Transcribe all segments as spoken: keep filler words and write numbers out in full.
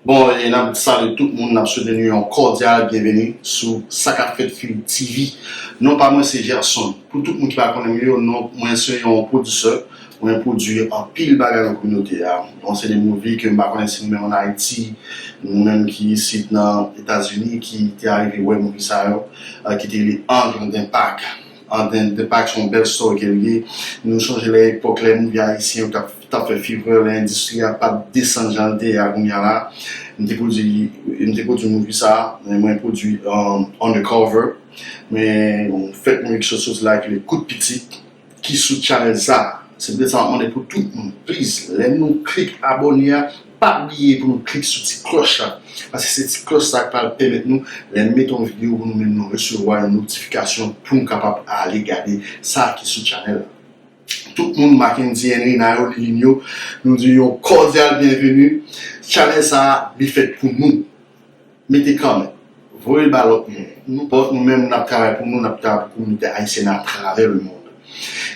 Bon, e n ap salye tout moun, n ap swete nou yon kòdyal byenveni sou Sa k ap fèt Philly T V. Non pa mwen se Gerson. Pou tout moun ki pa konnen mwen yo, non mwen se yon pwodisè, mwen pwodui anpil bagay nan kominote a. Bon, se de movie ke m pa konnen si nou menm ann Ayiti, nou menm ki isit nan Etazini, ki te arive wè movie sa yo, eh, ki te rele An Grand Enpak. An Grand Enpak se yon bèl story ke l ye. Nou sonje lè epòk lè movie ayisyen yo t ap, t ap fè fevre, lè endistri a pa t desann jan l te ye a kounye a la. M te pwodui, m te pwodui movie sa, men mwen pwodui, um, Undercover. Men fèt mwen ki sot soti la ki rele Kout Pitit, ki sou channel sa. Se poutèt sa m ap mande pou tout moun, please, lè nou klik abòne a, pa bliye pou nou klik sou ti klòch la. Paske se ti klòch sa k pral pèmèt nou, lè n mete yon videyo pou nou menm nou resevwa yon notifikasyon pou nou kapab ale gade sa ki sou channel la. Tout moun, Mackendy Henry, Nayo Lilin yo, nou di yon kòdyal byenveni. Channel sa, li fèt pou nou. Mete kòmantè, voye l ba lòt moun. Nou, nou menm, n ap travay pou nou, n ap travay pou kominote ayisyèn atravè lemonn.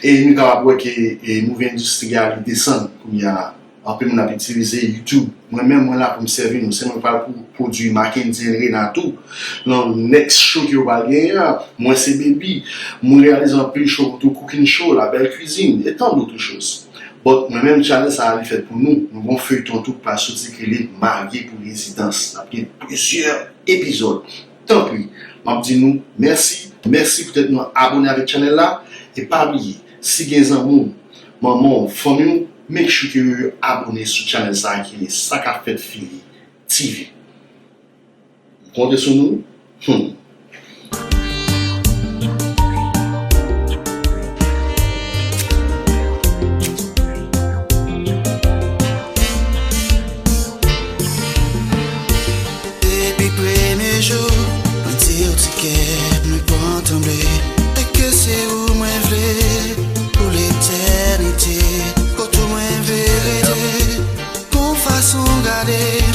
E nou kapab wè ke, e, nouvo endistri a, li desann kounye a. Anpil moun ap itilize YouTube. Mwen menm, mwen la pou m sèvi nou. Se mwen k pral pou, pwodui Mackendy Henry Nayo tou. Nan next show ke yo pral genyen an, mwen se Baby. Mwen reyalize anpil show tou, Cooking Show, La Belle Cuisine, e tant d'autres choses. But mwen menm, channel sa a, li fèt pou nou. Nou gon feyton tou k pral soti ki rele Marye pou Rezidans. N ap gen plizyè epizòd. Tanpri, m ap di nou mèsi. Mèsi poutèt nou abòne avèk channel la. E pa bliye, si gen zanmi w, manman w, fanmi w, make sure ke yo abòne sou channel sa a ki rele Sa k ap fèt Philly T V. Konte sou nou. Hmm. Depi premye jou, mwen di w ti kè mwen pa tranble. E ke se ou mwen vle pou letènite, kot ou mwen vle rete. Gon fason w gade m,